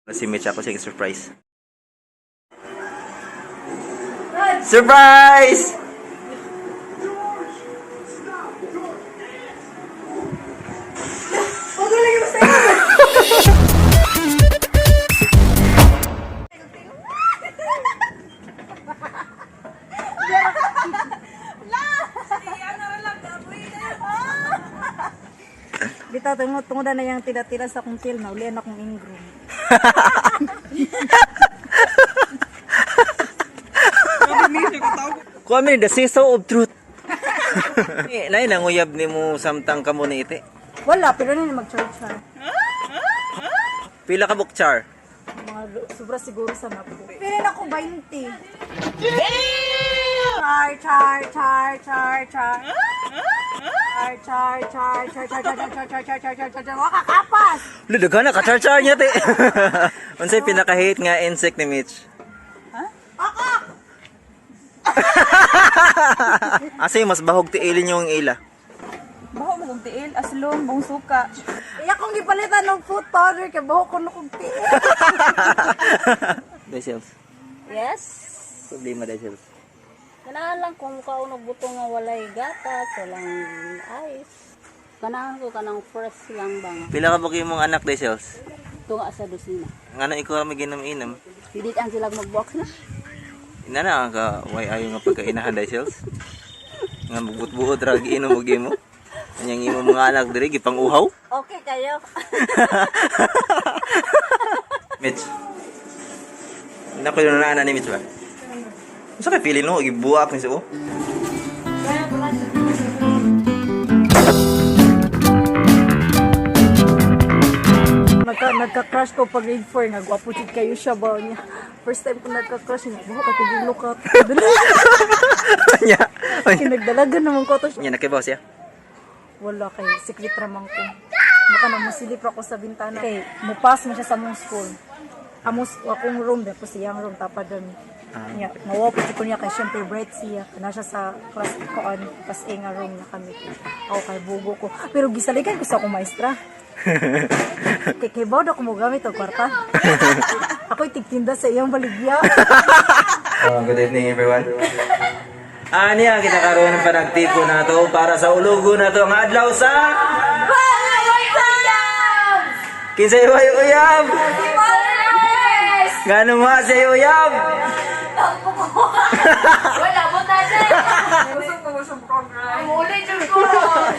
Si Mitch, ako siya surprise. Surprise! Huwag lagi mo sa'yo. Bitaw, tungod tungod na yang tila-tila sa akong til, naulian akong ingroom. Kuha mi the seesaw of truth. Eh, Nay, nanguyab ni mo samtang kamo ni iti. Wala, pero na mag-charge ha. Pila ka bukchar? Mga sobra siguro sa napo. Pili na ko 20. Char, char, char, char, char. Char, char, char, char, char, char, char, char, char, char, char, char, char. Waka kapas! Ludagan na, ka-char-char niya, te. Unsay pinaka-hate nga insect ni Mitch? Ako! Asa yung mas bahog tiilin yung ila? Baho mo kong tiil, aslong, buong suka. Iya kong gipalitan ng food powder kay buhok ko na kong tiil. Desels. Yes. Problema, Desels. Ganahan lang kung mukha og buto nga walay gatas, walang ice. Ganahan ko kanang fresh lang ba nga. Pila ka ba mong anak, Desels? Tunga sa dosina. Nga na ikaw may ginam-inam. Hindi ang sila mag-box na. Ina na ka, way ayo nga pagkainahan, Desels. Nga magbutbuot ra giinom og imo. Anyang imo mga anak diri gipang uhaw. Okay kayo. Mitch. Nako yun na ni Mitch ba? Unsa kay feeling no gibuak ni siya? Oh? Nagka-crush ko pag grade 4 nga gwapo jud kayo siya ba niya. First time ko nagka-crush niya. Buhok ako gilok ka. Nya. Kay nagdalagan naman ko to siya. Nya nakibaw siya. Wala kay secret ramang ko. Baka na musilip ako sa bintana. Kay mupas man siya sa mong school. Amos akong room tapos siyang room tapad rami. Niya, mawa po ko niya kay syempre bright siya. Kana siya sa class ko an pas A nga room na kami. Ako kay bugo ko. Pero gisaligan ko sa akong maestra. Kay bawd ako mo gamit og kwarta. Ako'y tigtinda sa iyang baligya. Good evening, everyone. Ani ang kinakaroon ng panagtipo na to para sa ulugo na to ang adlaw sa Kinsay way uyab? Ngano mo sa uyab? Wala mo na. Gusto ko sa program. Muli dyan ko.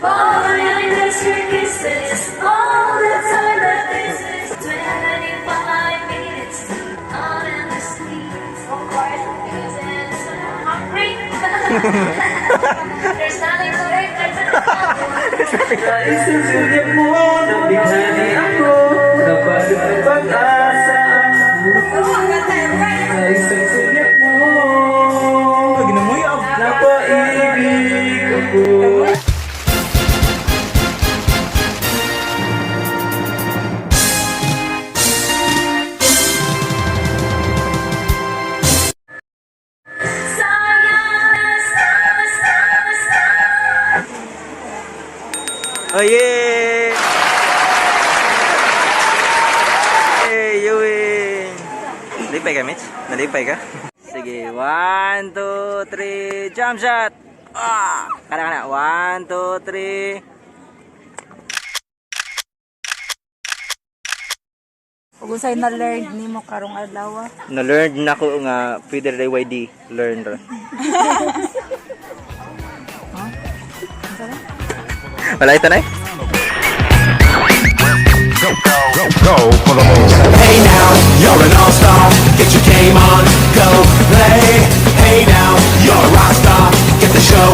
Falling your kisses all the time that this is 25 minutes on in the streets. Of course, because it's hungry. There's nothing to it. Isang sulyap mo, nabighani ako. Nabalik ang pag-asa. Sa isang sulyap mo, napaibig ako. Oh yeah! Hey, you win! Nalipay ka, Mitch? Nalipay ka? Sige, one, two, three, jump shot! Ah! Kana, kana. One, two, three. Ug unsay na learn nimo karong adlaw? Na-learn na ko nga pwede rin YD. Learn ra. Wala ito na eh. Go, go, go for the moon. Hey now, you're an all-star. Get your game on, go play. Hey now, you're a rock star. Get the show